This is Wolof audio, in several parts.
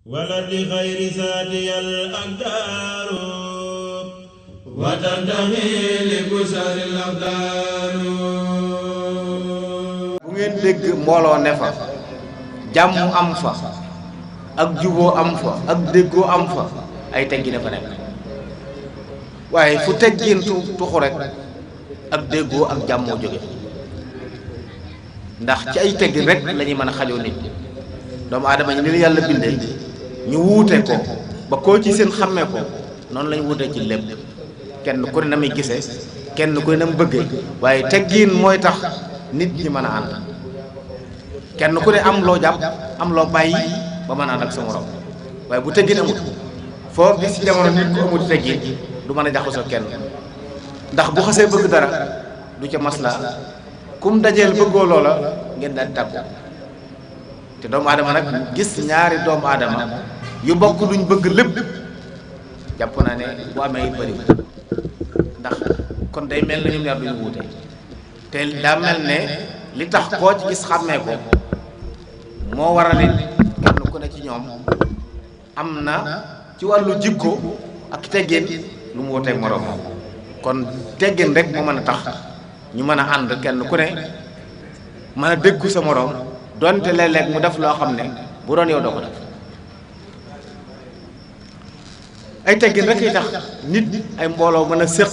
ولد غير ذاتي الأقدار وتنتهي لبشر الأقدار. bu ngeen dégg mbooloo ne fa jàmm am fa ak juboo am fa ak déggoo am fa ay teggin fa nekk waaye fu teggin tuxu rek ak déggoo ak jàmmoo jóge ndax ci ay teggin rek la ñuy mën a xajoo nit doomu aadama ñi ni yàlla bindee ñu wuute ko ba koo ci seen xàmmee ko noonu lañu wuute ci lépp kenn ku ne na muy gisee kenn ku ne na mu bëggee waaye teggin mooy tax nit ñi mën a ànd kenn ku ne am loo jàpp am loo bàyyi ba mën a ànd ak sa morom waaye bu teggin amut foo gis ci jamono nit ku amut teggin du mën a jaxasoo kenn ndax bu xasee bëgg dara du ca masla kum dajeel bëggoo loola ngeen daal tàggu te doomu aadama nag gis ñaari doomu aadama yu bokk luñ bëgg lépp jàpp naa ne bu amee it bëriwul ndax kon day mel na ñoom ñaar duñu wuute te daa mel ne li tax koo ci gis xàmmee ko moo waral it kenn ku ne ci ñoom am na ci wàllu jikko ak teggin lu mu wuteeg moroom kon teggin rek moo mën a tax ñu mën a ànd kenn ku ne mën a déggu sa moroom donte léeg-léeg mu def loo xam ne bu doon yow doo ko def ay teggin rek yi tax nit ay mbooloo mën a séq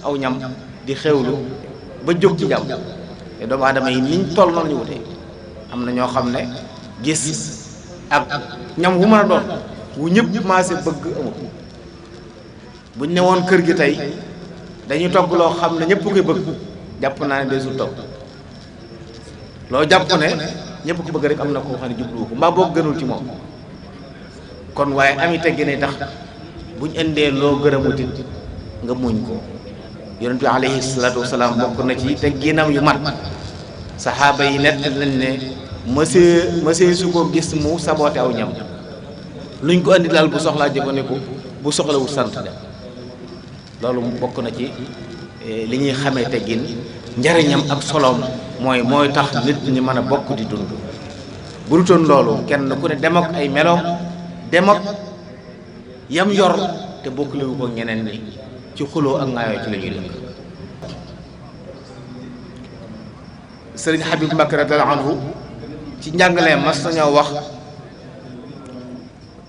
aw ñam di xewlu ba jóg ci jàmm te doomu aadama yi niñ toll noonu ñu wutee am na ñoo xam ne gis ak ñam wu mën a doon wu ñëpp maase bëgg amul buñ ne woon kër gi tey dañuy togg loo xam ne ñëpp koy bëgg jàpp naa ne desul togg loo jàpp ne ñëpp ko bëgg rek am na koo xam ne jubluwu ko mbaa boo gënul ci moom kon waaye ami teggin ne tax buñ indee loo gërëmutit nga muñ ko yonent bi alayhi salaatu wasalaam bokk na ci tegginam yu mat saxaaba yi nett nañ ne mësee su ko gis mu saboote aw ñam luñ ko indi daal bu soxlaa jëfandiku bu soxlawul sant dem loolu bokk na ci li ñuy xamee teggin njariñam ak soloom mooy tax nit ñi mën a bokk di dund bu dutoon loolu kenn ku ne dem ak ay meloom dem ak yam yor te bokklewu ko ñeneen ñi ci xuloo ak ngaayoo ci la ñuy dëkk sëriñ Habib Mbacké radiyallahu anhu ci njàngaleem mas nañoo wax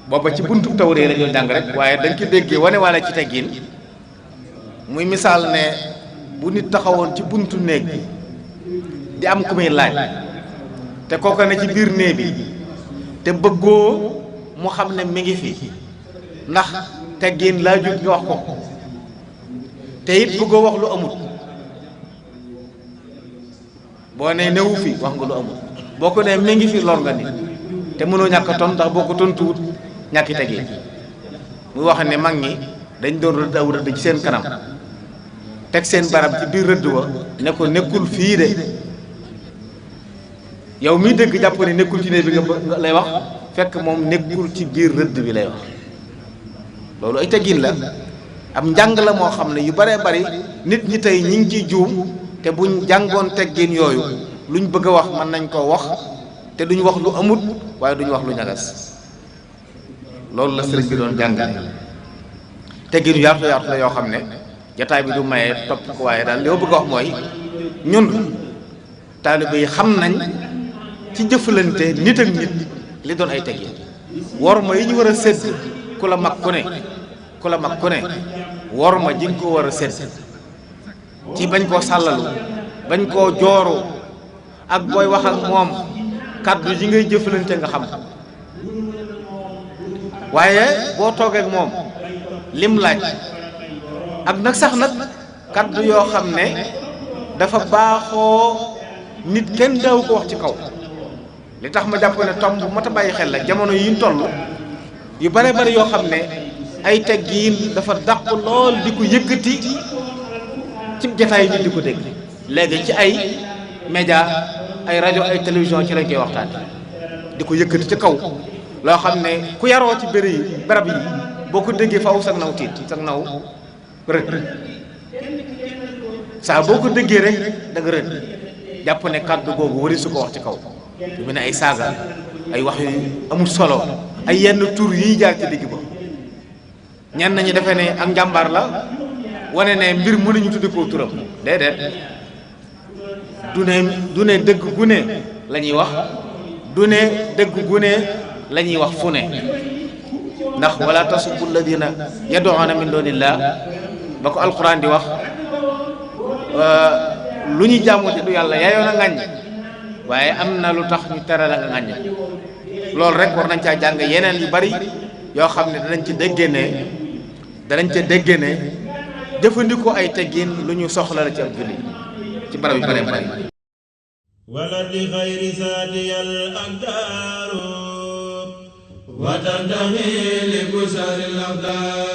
booba ci buntu tawree la ñoo jàng rek waaye dañ ko déggee wane wala ci teggin muy misaal ne bu nit taxawoon ci buntu néeg bi di am ku muy laaj te kooka ne ci biir néeg bi te bëggoo mu xam ne mi ngi fi ndax teggin laajut nga wax ko te it bëggoo wax lu amut boo ne newu fi wax nga lu amut boo ko ne mi ngi fi lor nga nit te mënoo ñàkk a ton ndax boo ko tontuwut ñàkki teggin muy wax ne mag ñi dañ doon rëdd aw rëdd ci seen kanam teg seen barab ci biir rëdd wa ne ko nekkul fii de yow miy dëgg jàpp ne nekkul ci néeg bi nga lay wax fekk moom nekkul ci biir rëdd bi lay wax loolu ay teggin la am njàng la moo xam ne yu baree bari nit ñi tey ñi ngi ciy juum te buñ jàngoon teggin yooyu luñ bëgg a wax mën nañ koo wax te duñ wax lu amut waaye duñ wax lu ñagas loolu la sëriñ bi doon jàngale teggin yu yaatu yaatu la yoo xam ne jataay bi du maye topp ko waaye daal li ma bëgg a wax mooy ñun taalibe yi xam nañ ci jëflante nit ak nit li doon ay teggin wor ma yi ñu war a sédd ku la mag ku ne wor ma ji nga ko war a sédd ci bañ koo sàllalu bañ koo jooru ak booy wax ak moom kàddu ji ngay jëflante nga xam waaye boo toogee ak moom lim laaj ak nag sax nag kàddu yoo xam ne dafa baaxoo nit kenn daaw ko wax ci kaw li tax ma jàpp ne tomb bu mat a bàyyi xel la jamono yi ñu toll yu bare bari yoo xam ne ay teggiin dafa dàq lool di ko yëkkati ci jataay nit di ko dégg léegi ci ay média ay rajo ay télévision ci lañ koy waxtaan di ko yëkkati ci kaw loo xam ne ku yaroo ci barab yi boo ko déggee faaw sag naw tiit sag naw rëdd saa boo ko déggee rek da nga rëdd jàpp ne kàddu googu wari su ko wax ci kaw lu mel ne ay saaga ay wax yu amul solo ay yenn tur yi jaar ci digg ba ñenn nañu defee ne ak njàmbaar la wane ne mbir mënuñu tuddi ko turam déedéet du ne dëgg gu ne la ñuy wax du ne dëgg gu ne la ñuy wax fu ne ndax wala tasubbu alladina yad'una min dunillah ba ko alquran di wax lu ñu jaamu te du yàlla yaayoon a ŋàññ waaye am na lu tax ñu tere la nga ŋàññ loolu rek war nañ caa jàng yeneen yu bari yoo xam ne danañ ca déggee ne jëfandikoo ay teggin lu ñu soxla la ci ab julli ci barab yu bare bari wala di xayri saatiyal aqdaaru wa tantahi li busaril aqdaar